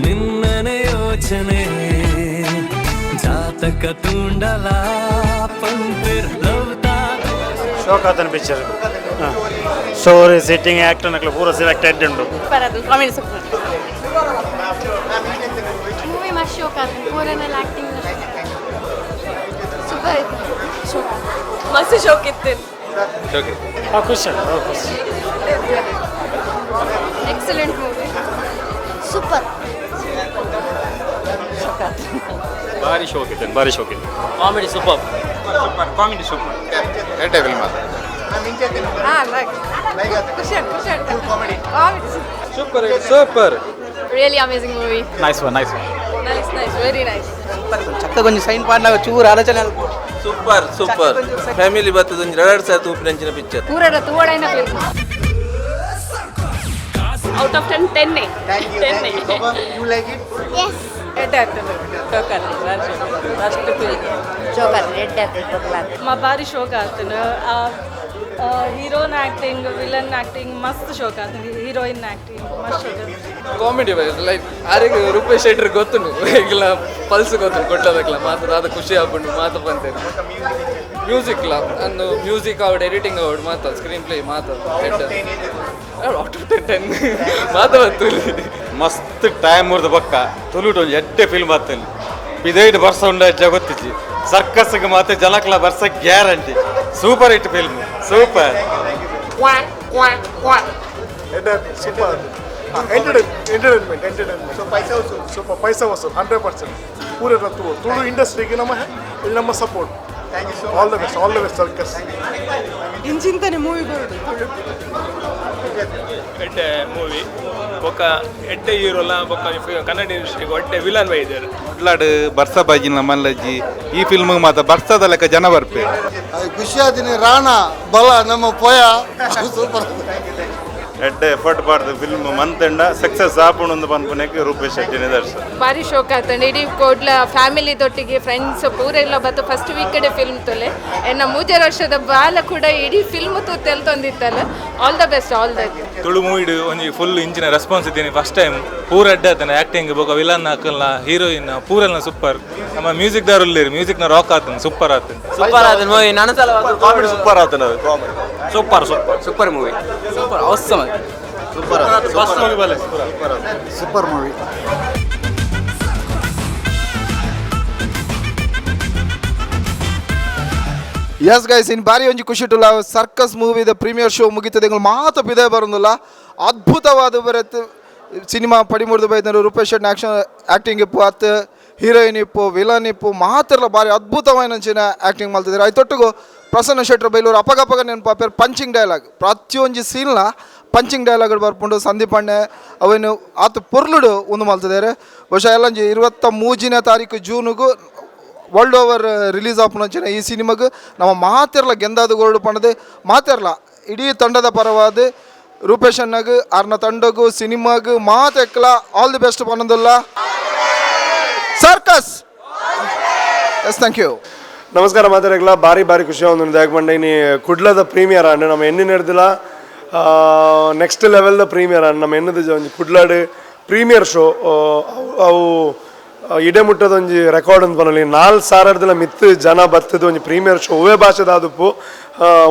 ನಿನ್ನನೆ ಯೋಚನೆ ಜಾತಕ ತೂಂಡಲ ಪಂಪಿರ್ ಲವ್ತಾ ಶೋಕ್ ಆತನ picture. Story, setting, actor ನಕ್ಲು ಪೂರ ಸೆಲೆಕ್ಟ್ ಎಡ್ಡೆ ಉಂಡು. ಸೂಪರ್ ಅದು, comedy super movie. ಮಸ್ತ್ ಶೋಕ್ ಆತು, ಪೂರನೆಲ್ಲ ಆಕ್ಟಿಂಗ್ ಸೂಪರ್ ಇತ್ತು. ಶೋಕ್ ಮಸ್ತ್ ಶೋಕ್ ಇತ್ತು. ಖುಷಿ ಖುಷಿ. Excellent movie, super. ಬಾರಿ ಶೋಕ್ ಇತ್ತು, ಬಾರಿ ಶೋಕ್ ಇತ್ತು. Comedy super, super comedy super. ಎಡ್ಡೆ ಫಿಲ್ಮ್ ಅದು. ಖುಷಿ ಖುಷಿ comedy comedy super super. Really amazing movie. Nice one, nice one. Nice nice, very nice. ಚಕ್ಕ ಕೊಂಚ ಸೈನ್ ಪಾಡ್ನಾಗ ಚೂರು ಆಲೋಚನೆ. Super super. Family ಬರ್ತದೆ ಒಂಜಿ ಎರಡು ಸಾವಿರ ತೂಪಿನಂಚಿನ ಪಿಕ್ಚರ್. ಪೂರ ತೂವಡೈನ film. Out of 10 10. 10. You like it? Yes. ಎಡ್ಡೆ ಆಗ್ತದೆ, ಶೋಕ್ ಆಗ್ತದೆ, ಅಷ್ಟು ಶೋಕ್ ಆತು, ಎಡ್ಡೆ ಆಗ್ತದೆ. ಮ ಬಾರಿ ಶೋಕ್ ಆಗ್ತದೆ. ಹೀರೋನ್ acting, villain acting ಮಸ್ತ್ ಶೋಕ್ ಆಗ್ತದೆ. ಹೀರೋಯಿನ್ ಆಕ್ಟಿಂಗ್ ಮಸ್ತ್ ಶೋಕ್ ಆಗ್ತದೆ. Comedy wise like ಆರಿಗೆ ರೂಪೇಶ್ ಶೆಟ್ಟರ್ ಗೊತ್ತುಂಡು, ಈಗಲ ಪಲ್ಸ್ ಗೊತ್ತುಂಡು ಕೊಟ್ಟದಕ್ಲ ಮಾತು ಅದು ಖುಷಿ ಆಪುಂಡು ಮಾತು ಬಂತೇನೆ. ಮ್ಯೂಸಿಕ್ ಲಾ ಅಂದು ಮ್ಯೂಸಿಕ್ ಅವಡ್, ಎಡಿಟಿಂಗ್ ಅವಡ್, ಮಾತು ಸ್ಕ್ರೀನ್ ಪ್ಲೇ ಮಾತು ಔಟ್ ಆಫ್ 10 10 ಮಾತು ಬತ್ತು. ಮಸ್ತ್ ಟೈಮ್ ಮುರಿದ ಬಕ್ಕ ತುಳುಟು ಒಂಜಿ ಎಡ್ಡೆ ಫಿಲ್ಮ್ ಆತಲ್ಲಿ. ಪಿದೈಡ್ ಬರ್ಸ ಉಂಡ ಜಗತ್ತಿಜಿ ಸರ್ಕಸ್ಗೆ ಮಾತ್ರ ಜನಕ್ಲ ಬರ್ಸ guarantee. Super hit film, super. Super entertainment, entertainment. So paisa vasool, super paisa vasool, 100%. ಪೂರ ತುಳು ಇಂಡಸ್ಟ್ರಿಗೆ ನಮ್ಮ ನಮ್ಮ support. All the best, all the best circus. ಇಂಚಿಂತಾನೆ movie ಬರೋದು ತುಳು. ಎಡ್ಡೆ ಮೂವಿ ಬೊಕ್ಕ ಎಡ್ಡೆ ಹೀರೋಲ ಬೊಕ್ಕ ಕನ್ನಡ ಇಂಡಸ್ಟ್ರಿಗೆ ಒಡ್ಡೆ ವಿಲನ್ ಬೈದಾರೆ. ಮೊದ್ಲಾಡು ಬರ್ಸ ಬಾಜಿನ ಮಲ್ಲಜ್ಜಿ ಈ ಫಿಲ್ಮ್ ಮಾತ್ರ ಬರ್ಸದ ಲೆಕ್ಕ ಜನ ಬರ್ಪೆ. ಖುಷಿ ಆದಿನಿ ರಾಣ ಬಲ ನಮ್ಮ ಪೋಯ ಸೂಪರ್. ಎಡ್ಡೆ ಎಫರ್ಟ್ ಪಾಡ್ದು ಫಿಲ್ಮ್ ಮಂತೆಂಡ ಸಕ್ಸಸ್ ಆಪುಂಡು ಪನ್ಪುನೆಕ್ ರೂಪೇಶ್ ಶೆಟ್ಟಿ ನಿದರ್ಶನ. ಭಾರಿ ಶೋಕ್ ಆತಂಡು. ಇಡೀ ಕೋಡ್ಲ ಫ್ಯಾಮಿಲಿ ದೊಟ್ಟಿಗೆ ಫ್ರೆಂಡ್ಸ್ ಪೂರ ಎಲ್ಲ ಬತ್ತು ಫಸ್ಟ್ ವೀಕ್ ಕಡೆ ಫಿಲ್ಮ್ ತೊಲೆ. ಎನ್ನ 3 ವರ್ಷದ ಬಾಲ ಕೂಡ ಇಡೀ ಫಿಲ್ಮ್ ತೂತೆಲ್ ತಂದಿತ್ತಲ್ಲ. All the best, all the. Tulu ಮೂವಿಡ್ ಒಂಜಿ ಫುಲ್ ಇಂಚಿನ ರೆಸ್ಪಾನ್ಸ್ ಇದ್ದೀನಿ ಫಸ್ಟ್ ಟೈಮ್. ಪೂರ ಎಡ್ಡೆ ಆತನ ಆಕ್ಟಿಂಗ್ ಬೊಕ ವಿಲನ್ ಹಾಕಲ್ಲ ಹೀರೋಯಿನ್ ಪೂರೆಲ್ಲ ಸೂಪರ್. ನಮ್ಮ ಮ್ಯೂಸಿಕ್ ದಾರು ಉಲ್ಲೇರು, ಮ್ಯೂಸಿಕ್ ನ ರಾಕ್ ಆತನ, ಸೂಪರ್ ಆತನ. ಸೂಪರ್ ಆದ ಮೂವಿ. ನಾನು ಸಲ ಕಾಮಿಡಿ ಸೂಪರ್ ಆತನ, comedy super super super movie, super awesome. Super super movie. Yes guys, in ಬಾರಿ ಒಂಜಿ ಖುಷಿ ಟುಲ್ಲ ಸರ್ಕಸ್ ಮೂವಿದ ಪ್ರೀಮಿಯರ್ ಶೋ ಮುಗಿತದೆ. ಎಂಕುಲು ಮಾತ ಪಿದೆ ಬರೋದಿಲ್ಲ. ಅದ್ಭುತವಾದ ಬರತ್ ಸಿನಿಮಾ ಪಡಿಮುರ್ದು ಬೈದರು. ರೂಪೇಶ್ ಶೆಟ್ಟಿ ಆಕ್ಷನ್ ಆ್ಯಕ್ಟಿಂಗ್ ಇಪ್ಪು, ಅತ್ ಹೀರೋಯಿನ್ ಇಪ್ಪು, ವಿಲನ್ ಇಪ್ಪು, ಮಾತೆರ್ಲ ಬಾರಿ ಅದ್ಭುತವಾಯಿನಂಚಿನ ಆ್ಯಕ್ಟಿಂಗ್ ಮಲ್ತಿದ್ದಾರೆ. ಐತೊಟ್ಟಿಗೂ ಪ್ರಸನ್ನ ಶೆಟ್ಟರು ಬೈಲೂರು ಅಪಗಪಗ ನೆನಪಾಪೇರು ಪಂಚಿಂಗ್ ಡೈಲಾಗ್ ಪ್ರತಿಯೊಂಜಿ ಸೀಲ್ನ ಪಂಚಿಂಗ್ ಡೈಲಾಗ್ ಬರ್ಪುಂಡು. ಸಂದೀಪ್ ಅಣ್ಣೆ ಅವೇನು ಆತ ಪೊರ್ಲುಡು ಒಂದು ಮಲ್ತಿದ್ದಾರೆ. ಬಹುಶಃ ಎಲ್ಲಂಜಿ 23ನೇ ತಾರೀಕು ಜೂನುಗು world over release ಆಪುನಂಚಿನ ಈ ಸಿನಿಮಾಗೆ ನಮ್ಮ ಮಾತೆರ್ಲ ಗೆಂದಾದ ಗೋಲ್ಡ್ ಪಣದೆ ಮಾತೆರ್ಲ ಇಡೀ ತಂಡದ ಪರವಾದ ರೂಪೇಶ್ ಅಣ್ಣಗ್ ಆರ್ನ ತಂಡಗು ಸಿನಿಮಾಗು ಮಾತೆಕ್ಲ all the best ಪನೊಂದುಲ್ಲ. Circus. Yes, thank you. ನಮಸ್ಕಾರ ಮಾತಾಡಕ್ಲ ಭಾರಿ ಭಾರಿ ಖುಷಿ ಒಂದು ಯಾಕೆ ಇನಿ ಕುಡ್ಲದ ಪ್ರೀಮಿಯರ್ ಆಂಡ್ ನಮ್ಮ ಎಣ್ಣೆ ನಡೆದಿಲ್ಲ ನೆಕ್ಸ್ಟ್ ಲೆವೆಲ್ದ ಪ್ರೀಮಿಯರ್ ಆಂಡ್ ನಮ್ಮ ಎಣ್ಣದ ಒಂಜಿ ಕುಡ್ಲಾಡ್ ಪ್ರೀಮಿಯರ್ ಶೋ ಅವು ಇಡೆ ಮುಟ್ಟದ ಒಂಜಿ ರೆಕಾರ್ಡ್ ಅಂತ ಪನೊಲಿ 4000 ಮಿತ್ತು ಜನ ಬತ್ತದ ಒಂಜಿ ಪ್ರೀಮಿಯರ್ ಶೋ ಒವ್ವೇ ಭಾಷೆದ ಆದುಪ್ಪು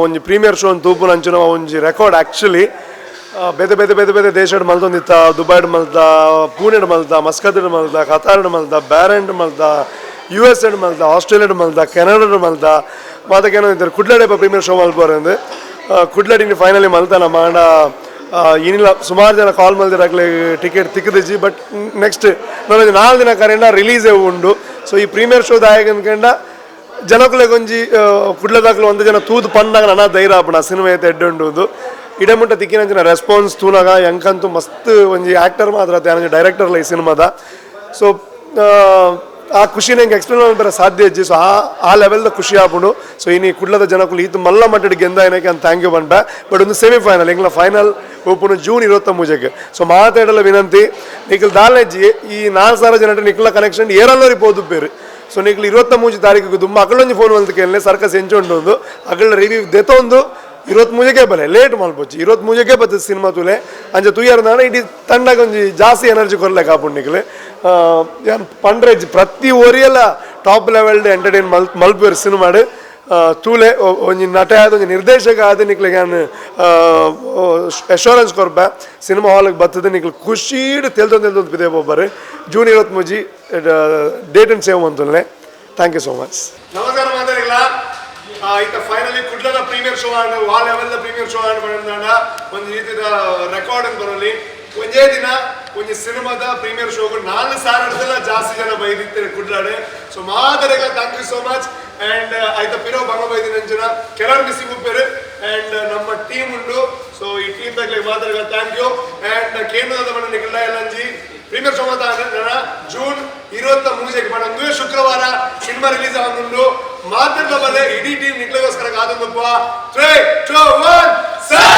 ಒಂಜಿ ಪ್ರೀಮಿಯರ್ ಶೋ ಅಂತ ತೂಪುನ ಅಂಚಿನ ಒಂಜಿ ರೆಕಾರ್ಡ್ ಆ್ಯಕ್ಚುಲಿ. ಬೇತೆ ಬೇತೆ ಬೇತೆ ಬೇತೆ ದೇಶಡ್ ಮಲ್ತೊಂದಿತ್ತ, ದುಬೈಡ್ ಮಲ್ತ, ಪೂನೆಡ್ ಮಲ್ತ, ಮಸ್ಕತ್ಡ್ ಮಲ್ತ, ಕತಾರ್ಡ್ ಮಲ್ತ, ಬ್ಯಾರೆಂಡ್ ಮಲ್ತ, ಯು ಎಸ್ ಎಡ್ ಮಲ್ತ, ಆಸ್ಟ್ರೇಲಿಯಾಡ್ ಮಲ್ತ, ಕೆನಡಾಡ್ ಮಲ್ತ, ಮಾತಕ್ಕೇನೋ ಇದ್ದಾರೆ. ಕುಡ್ಲಡೆ ಪ್ರೀಮಿಯರ್ ಶೋ ಮಲ್ಪೋರಂದು ಕುಡ್ಲಡಿನ ಫೈನಲಿ ಮಲ್ತ. ನಮ್ಮ ಆಂಡ ಏನಿಲ್ಲ, ಸುಮಾರು ಜನ ಕಾಲ್ ಮಲ್ದಿರಾಗ್ಲೆ ಟಿಕೆಟ್ ತಿಕ್ಕದಿಜ್ಜಿ. ಬಟ್ ನೆಕ್ಸ್ಟ್ ನನಗೆ 4 ದಿನ ಕರೆಂಡ ರಿಲೀಸ್ ಉಂಡು. ಸೊ ಈ ಪ್ರೀಮಿಯರ್ ಶೋ ದಾಯಕ ಅನ್ಕಂಡ ಜನಕುಲೆಗ್ ಒಂಜಿ ಕುಡ್ಲದಾಕ್ಲು ಒಂದು ಜನ ತೂದು ಪಂಡಾಗ ನನ್ನ ಧೈರ್ಯ ಆಪುಂಡು ಆ ಸಿನಿಮಾ ಐತೆ ಎಡ್ಡುಂಡು. ಇಡೆ ಮುಟ್ಟ ತಿಕ್ಕಿನಂಚಿನ ರೆಸ್ಪಾನ್ಸ್ ತೂನಾಗ ಎಂಕಂತೂ ಮಸ್ತ್ ಒಂಜಿ ಆ್ಯಕ್ಟರ್ ಮಾತ್ರ ಅತ್ತೆ ಡೈರೆಕ್ಟರ್ಲ ಈ ಸಿನಿಮಾದ. ಸೊ ಆ ಖುಷಿನ ಹೆಂಗೆ ಎಕ್ಸ್ಪ್ಲೇನ್ ಮಾಡ್ತಾರೆ ಸಾಧ್ಯ ಇಜ್ಜಿ. ಸೊ ಆ ಆ ಲೆವೆಲ್ದ ಖುಷಿ ಆಪುಂಡು. ಸೊ ಇನಿ ಕುಡ್ಲದ ಜನಕುಲು ಈತು ಮಲ್ಲ ಮಟ್ಟಡ್ ಗೆಂದ ಏನಕ್ಕೆ ಅಂತ thank you ಪನ್ಪೆ. ಬಟ್ ಒಂದು ಸೆಮಿಫೈನಲ್ ಎಂಗ್ಲ ಫೈನಲ್ ಓಪನ್ ಜೂನ್ 23ಕ್ಕೆ. ಸೊ ಮಾತಾಡಲ್ಲ ವಿನಂತಿ, ನಿಖಲ್ ದಾಲೆಜ್ಜಿ ಈ 4000 ಜನ ನಿಖಲ ಕನೆಕ್ಷನ್ ಏರಲ್ಲರಿ ಪೋದು ಬೇರೆ. ಸೊ ನಿಖಲ್ 23 ತಾರೀಕಿಗೆ ದುಮ್ಮ ಅಗಳೊಂಜಿ ಫೋನ್ ಮಲ್ತ್ ಕೇಳನೆ ಸರ್ಕಸ್ ಎಂಚುಂಡು ಅಗಳ ರಿವ್ಯೂ ದೆತೊಂದು 23ಕ್ಕೆ ಬಲೆ ಲೇಟ್ ಮಲ್ಪೊಚ್ಚಿ 23ಕ್ಕೆ ಬರ್ತದೆ ಸಿನಿಮಾ ತುಲೆ ಅಂಚ ತುಯ್ಯರ್ ನಾಡ ಇಡೀ ತಂಡಗೆ ಒಂಜಿ ಜಾಸ್ತಿ ಎನರ್ಜಿ ಕೊರ್ಲೆಕ್ ಆಪುಂಡು ನಿಕ್ಲೆ. ಯಾನ್ ಪಂಡ್ರೆಜ್ ಪ್ರತಿ ಒರಿಯಲ ಟಾಪ್ ಲೆವೆಲ್ಡ್ ಎಂಟರ್ಟೈನ್ ಮಲ್ಪುವೆರ್ ಸಿನಿಮಾಡ್. ತೂಲೆ ಒಂಜಿ ನಟೆ ಆದ್ ಒಂಜಿ ನಿರ್ದೇಶಕ ಆದ್ ನಿಕ್ಲೆಗ್ ಯಾನ್ ಅಶೂರೆನ್ಸ್ ಕೊರ್ಪೆ, ಸಿನಿಮಾ ಹಾಲ್ಗೆ ಬರ್ತದೆ ನಿಕ್ಲೆ ಖುಷಿಡ್ ತೆಲ್ತೊಂದು ತೆಲ್ತೊಂದು ಪಿದೆ ಪೋಪರ್. ಜೂನ್ 23 ಡೇಟ್ ಅಂಡ್ ಸೇವ್ ಮಂತೊನ್ಲೆ. Thank you so much. ನಮಸ್ಕಾರ ಮಾತಾಡಿಲ್ಲ. ಈತ ಫೈನಲಿ ಕುಡ್ಲದ ಪ್ರೀಮಿಯರ್ ಶೋ ಆಂಡ್ ವಾ level the premiere show and ಪಂಡ ಒಂದು ರೀತಿಯ ರೆಕಾರ್ಡ್ ಅಂತ ಬರಲಿ. ಒಂದೇ ದಿನ ಒಂಜಿ ಸಿನಿಮಾದ ಪ್ರೀಮಿಯರ್ ಶೋಗೆ 4000 ಜಾಸ್ತಿ ಜನ ಬೈದಿತ್ತಾರೆ ಕುಡ್ಲಾಡೆ. ಸೊ ಮಾದರಿಗ thank you so much. And ಆಯ್ತ ಪಿರೋ ಬಂಗ ಬೈದಿನ ಅಂಚಿನ ಕೆಲವರು ಮಿಸ್ಸಿಂಗ್ ಉಪ್ಪೇರು ಆ್ಯಂಡ್ ನಮ್ಮ ಟೀಮ್ ಉಂಡು. ಸೊ ಈ ಟೀಮ್ ತಗ್ಲಿಗೆ ಮಾದರಿಗ thank you. And ಕೇಂದ್ರದ ಮಣ್ಣ ನಿಖಿಲ ಎಲ್ಲಂಜಿ ಪ್ರೀಮಿಯರ್ ಶೋ ಮಾತ ಜೂನ್ 23ಕ್ಕೆ ಒಂದುವೇ ಶುಕ್ರವಾರ ಸಿನಿಮಾ ರಿಲೀಸ್ ಆಗುಂಡು. ಮಾತಾಡ್ಲ ಬಲೆ ಇಡೀ ಟೀಮ್ ನಿಕ್ಲಗೋಸ್ಕರ ಕಾದೊಂದಪ್ಪ. 3 2 1 ಸರ್.